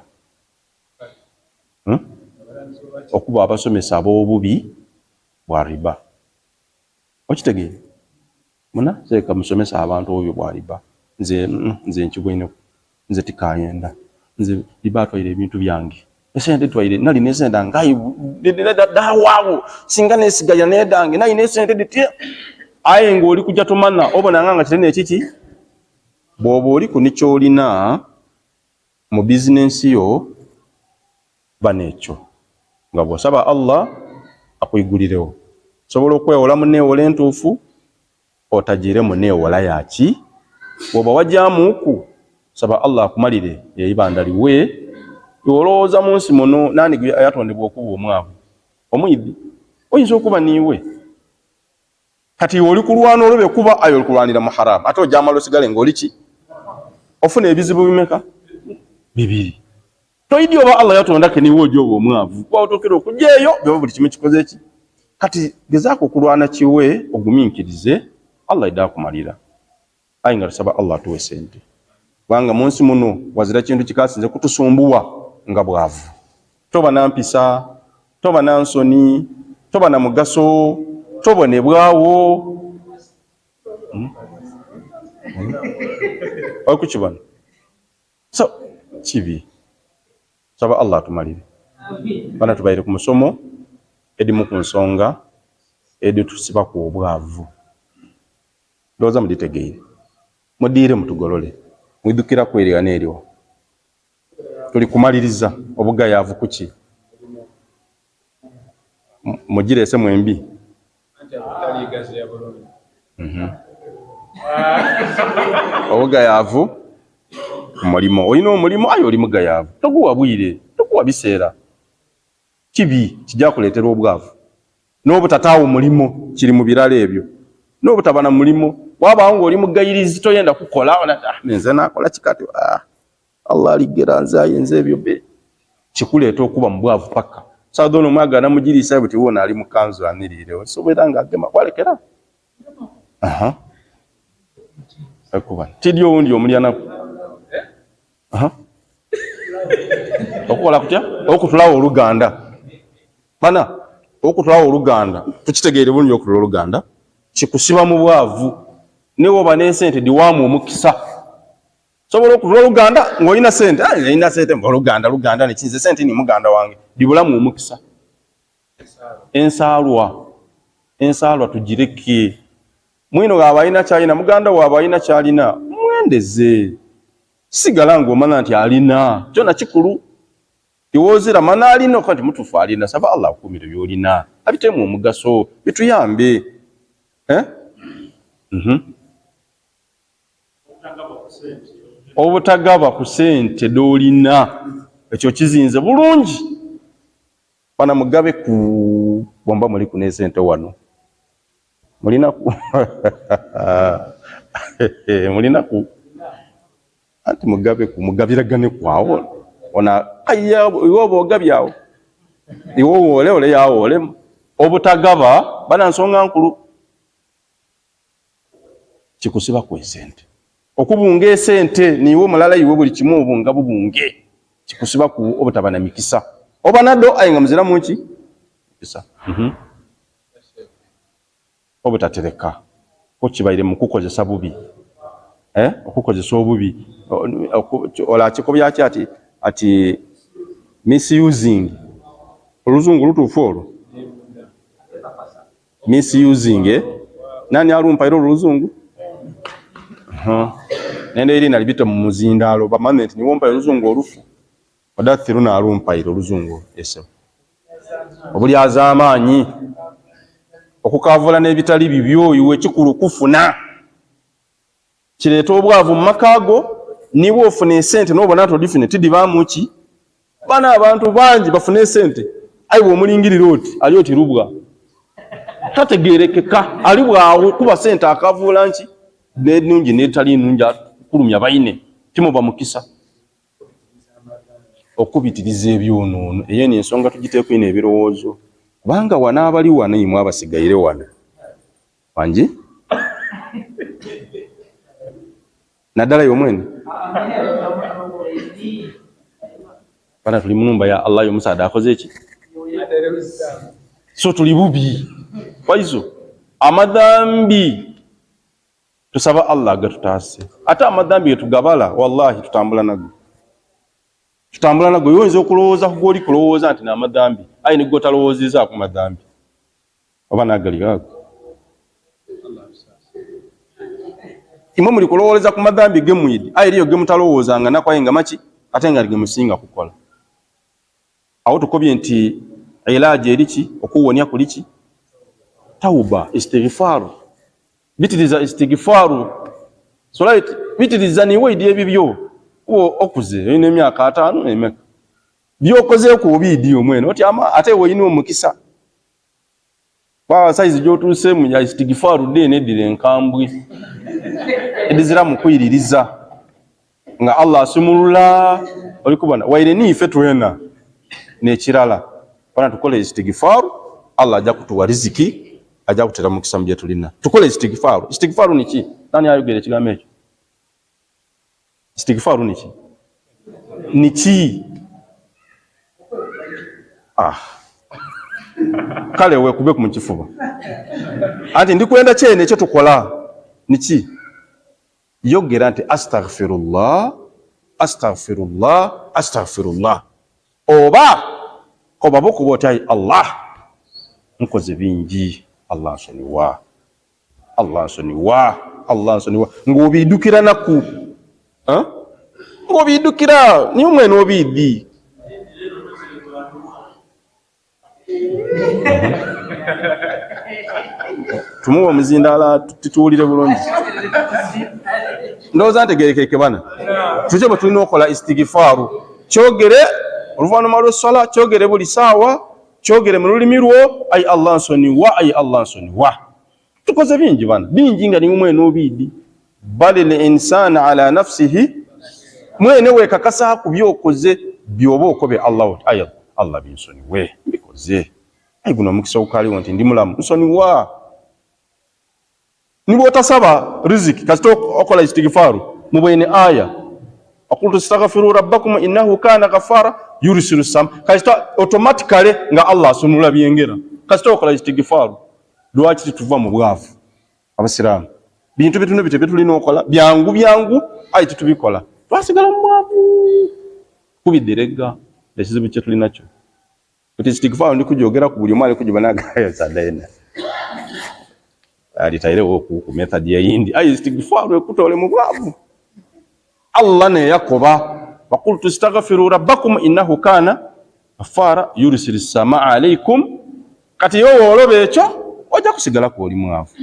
okuba abasomesa ab'obubi bwa riba okitegeere muna seeka musomesa abantu obubi bwa riba nze nze nkibwineku nze tikayenda nze riba atwaire ebintu byange esente twaire nali nesente ngayi dawaawo singa nesigaya nedange nayi nesente diti aye ng'oli kujja tomana obona nga kirene ekiki bw'oba oli ku nikyolina mu bizinensi yo bana ekyo nga bw'osaba Allah akwigulirewo osobola okwewola muneewola entuufu otagiire muneewola yaki bw'oba wajyamuuku saba Allah akumalire eibanda liwe olowooza mu nsi muno nani ayatondebwa okuba omwavu omwidhi oyinza okuba niiwe kati oli kulwana olobe kuba ayo oli kulwanira mu haramu ate ojamala osigale ng'oli ki ofuna ebizibu bimeka bibiri toidi oba Allah yatonda ke niwe ojja oba omwavu kuba otuukira okujja eyo byoba buli kimu kikoze ki kati gezaako okulwana kiwe ogumiikirize Allah idde akumalira aye nga tusaba Allah atuwe sente kubanga mu nsi muno wazira kintu kikasinze kutusumbuwa nga bwavu toba na mpisa toba na nsoni toba na mugaso tobonebwawo okukibona so kibi saba Allah atumalire bana tubaire ku musomo edimu ku nsonga editusibaku obwavu. Ndowooza muditegeire. Mudiire mutugolole. Mwidhukiraku eri ghano eriwa. Tuli kumaliriza obugayaavu kuki? Mugireese mwembi. Obugayaavu ku mulimo. Olina omulimo aye oli mugayaavu. Toguwa bwire, toguwa biseera. Kibi, kija kuleetera obwavu. N'obutataawo mulimo kiri mu birala ebyo. N'obutaba na mulimo. Waabaawo ng'oli mugayirizi toyenda kukola, ah, nze naakola ki kati? Ah, Allah aligera nze aye nze ebyo be. Kikuleeta okuba mu bwavu paka. Sawa dhoona omwagala namugiriisa buti wuuno ali mu kanzu aniriire. Osobola nga agema walekera. Aha. Akuba. Tidi owundi omulya naku. Aha. Okukola kutya? Okutulawo oluganda. Bana, okutulawo oluganda. Tukitegeere bulungi okutula oluganda. Kikusiba mu bwavu. Ne woba n'esente diwaamu omukisa. Sobola okutula oluganda ng'olina sente. Ah, nina sente oluganda luganda nekinze sente ni muganda wange. Dibulamu omukisa. Ensaalwa. Ensaalwa tugireke. Mwino aba alina kyalina, muganda wo aba alina kyalina, mwendeze. Sigala ng'omanya nti alina. Kyona kikulu. Iwozira mana alina okuba nti mutuufu alina. Saba Allah akuumire by'olina. Abiteemu omugaso, bituyambe. Eh? Obutagaba ku sente dh'olina. Ekyo kizinze bulungi. Bana mugabe ku bomba muliku n'esente wano. Mulinaku. Mulinaku. Anti mugabe ku mugabiragane kwawo. Ona aya iwe oba ogabye awo. Iwe owole ole yawoolemu. Obutagaba bana nsonga nkulu. Kikusiba ku esente. Okubunga esente niiwe omulala iwe buli kimu obunga bubunge. Kikusiba ku obutaba na mikisa. Oba nado aye nga muziramu nki? Mikisa. Obutatereka ko kibaire mu kukozesa bubi. Okukozesa obubi. Ola kikobya ki ati ati misusing. Oluzungu lutuufu olwo. Misusing, eh? Nani alumpa era oluzungu? Nende erina libite mu muzindaalo bamanye nti niwompa oluzungu olufu. Odathiru n'alumpaire oluzungu ese. Obulyazaamaanyi. Okukavula n'ebitali bibyo iwe kikulu kufuna. Kireeta obwavu mu maka go, niwe ofuna esente n'obona nti odifune tidibaamu ki? Bana abantu bangi bafuna esente aye bw'omulingirira oti ali oti lubwa. Tategeerekeka ali bwawo kuba sente akavuula nki n'ennungi n'etali nnungi akulumya baine timuba mukisa. Okubitiriza ebyonoono eyo eno ensonga tugiteeku ino ebirowoozo kubanga wano abali wano imwe abasigaire wano wangi naddala y'omwene bana tuli mu nyumba ya Allah y'omusaadha akoze eki so tuli bubi waizo amadhambi tusaba Allah agatutaase ate amadhambi getugabala wallahi tutambula nago tutambula nago oyinza okulowooza ku gw'oli kulowooza nti n'amadhambi aye ne gw'otalowoozezaako madhambi oba n'agali ago imwe muli kulowooleza ku madhambi ge mwidi aye eriyo ge mutalowoozanga nako aye nga maki ate nga ge musinga kukola. Awo tukobye nti ilaaji eri ki okuwonya kuli ki tauba istighfaru bitiriza istighfaru so right bitiriza niwe idi ebibyo kuba okuze olina emyaka 5 emeka byokozeeko obiidi omwene oti ama ate olina omukisa kwa size gy'otuuseemu ya istighfaru dde eddira enkambwe edizira mu kwiririza nga Allah asumulula oli kubona waire niife twena n'ekirala bana tukole istighfaru Allah ajja kutuwa riziki ajja kutera mukisa mu bye tulina tukole istighfaru. Istighfaru ni ki? Nani ayogera ekigambo ekyo? Istighfaru ni ki? Ni ki? Ah. Kale weekube ku mukifuba anti ndikwenda kyene ekyo tukola niki? Yogera nti astaghfirullah astaghfirullah astaghfirullah oba oba bukuba oti ayi Allah nkoze bingi Allah nsonyiwa Allah nsonyiwa. Allah nsonyiwa ng'obiidukira naku ng'obiidukira niye omwene obiidi. Tumuwe omuzindaala tutuwulire bulungi. Ndowooza ntegerekeke bana. Tutyo bwe tulina okukola istighfaaru. Kyogere oluvannyuma lw'esswala, kyogere buli saawa, kyogere mu lulimi lwo, ayi Allah nsonyiwa, ayi Allah nsonyiwa. Tukoze bingi bana, bingi nga niwe mwene obiidi. Bali l insana ala nafsihi, mwene weekakasa ku byokoze byoba okobe Allah oti ayi Allah binsonyiwe mbikoze, ayi guno omukisa ogukaliwo nti ndi mulamu nsonyiwa. Ni bw'otasaba riziki kasita okola istighfaaru mu bwene aya aqultu istaghfiru rabbakum innahu kana ghaffara yursilu sam, kasita automatically nga Allah asunula byengera kasita okola istighfaaru. Lwaki tituva mu bwavu abasiraamu? Bintu bitono bityo byetulina okola byangu byangu, aye titubikola, twasigala mu bwavu kubiderega. Ekizibu kye tulinakyo nti istighfaaru ndi kujogera ku buli omu ali kugibanagayosadena alitairewo ku method yeyindi, aye istighfaaru ekutole mu bwavu. Allah neyakoba waqultu istaghfiru rabbakum innahu kana ghaffara yursilu samaa alaikum. Kati yo wooloba ekyo ojja kusigala kwoli mwavu,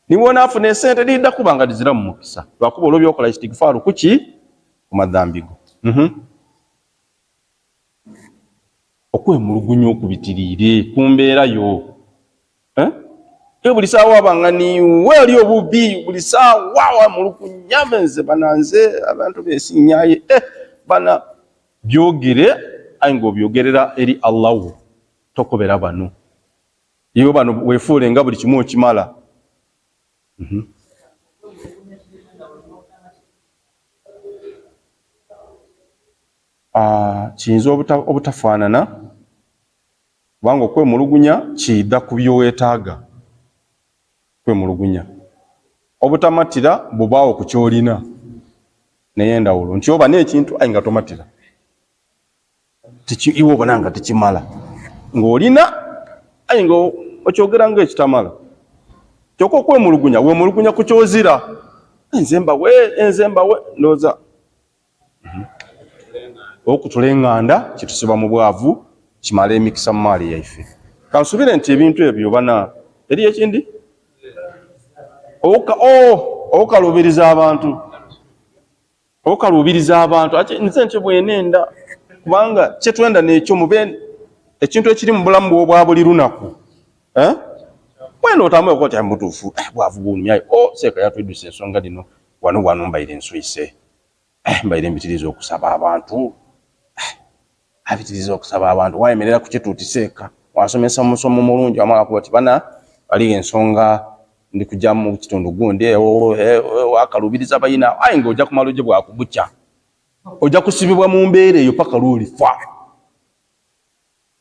niwonaafuna esente lidda kuba nga dizira mu mukisa lwakuba olwo byokola istighfaaru kuki ku madhambi go. Okwemulugunya okubitiriire ku mbeera yo, eh? Buli saawa wabanga niwe oli obubi, buli saawa wamulugunya nze bananze abantu besinyaye bana byogere, aye ng'obyogerera eri Allah wo, tokobera bano iwe bano wefuule nga buli kimu okimala. Kiyinza obutafaanana kubanga okwemulugunya kiidha ku by'owetaaga. Kwemulugunya obutamatira bubaawo ku ky'olina, naye endawulo nti oba n'ekintu aye nga tomatira, iwe obona nga tekimala ng'olina aye nga okyogera nga ekitamala. Kyokka okwemulugunya wemulugunya ku ky'ozira, enze mbawe, enze mbawe, ndowooza okutula enganda kitusiba mu bwavu, kimala emikisa mu maali yaife. Kansubire nti ebintu ebyo bana eri ekindi okaluubiriza abantu, okaluubiriza abantu ate nze ntyo bwenenda, kubanga kyetwenda nekyo mube ekintu ekiri mu bulamu bwobwa buli lunaku. Mwene otambula okoti mutuufu bwavu bunumyayo seeka yatwiddusa ensonga dino wano wano mbaire nswise mbaire mbitiriza okusaba abantu, abitiriza okusaba abantu wayemerera ku kituuti seeka wasomesa musomo mulungi wamala kuba ti bana waliyo ensonga ndi kujja mu kitundu gundi wakalubiriza bayina, aye nga ojja kumala ojje bwakubukya ojja kusibibwa mu mbeera eyo paka lwolifa.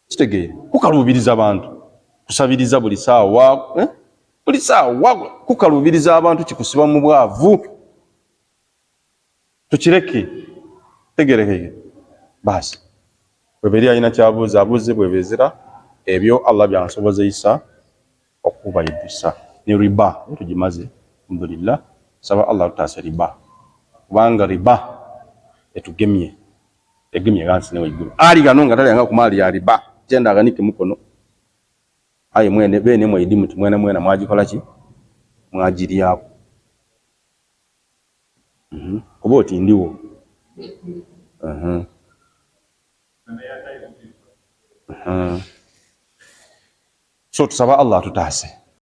Kitegeere kukalubiriza abantu kusabiriza buli saawa buli saawa kukalubiriza abantu kikusiba mu bwavu. Tukireke tegerekeke basi. Bweberi alina kyabuuza abuuze, bwebezira ebyo Allah byansobozeisa okubayiddusa. Ni riba tugimaze alhamdulillah, saba Allah tutaase riba, kubanga riba etugemye egemye ghansi ne waigulu. Ali gano nga talyanga ku maali ya riba kyenda aganike mukono, aye mwene bene mwaidi muti mwena mwena mwagikola ki mwagiryaku. Kuba oti ndiwo. So tusaba Allah atutaase.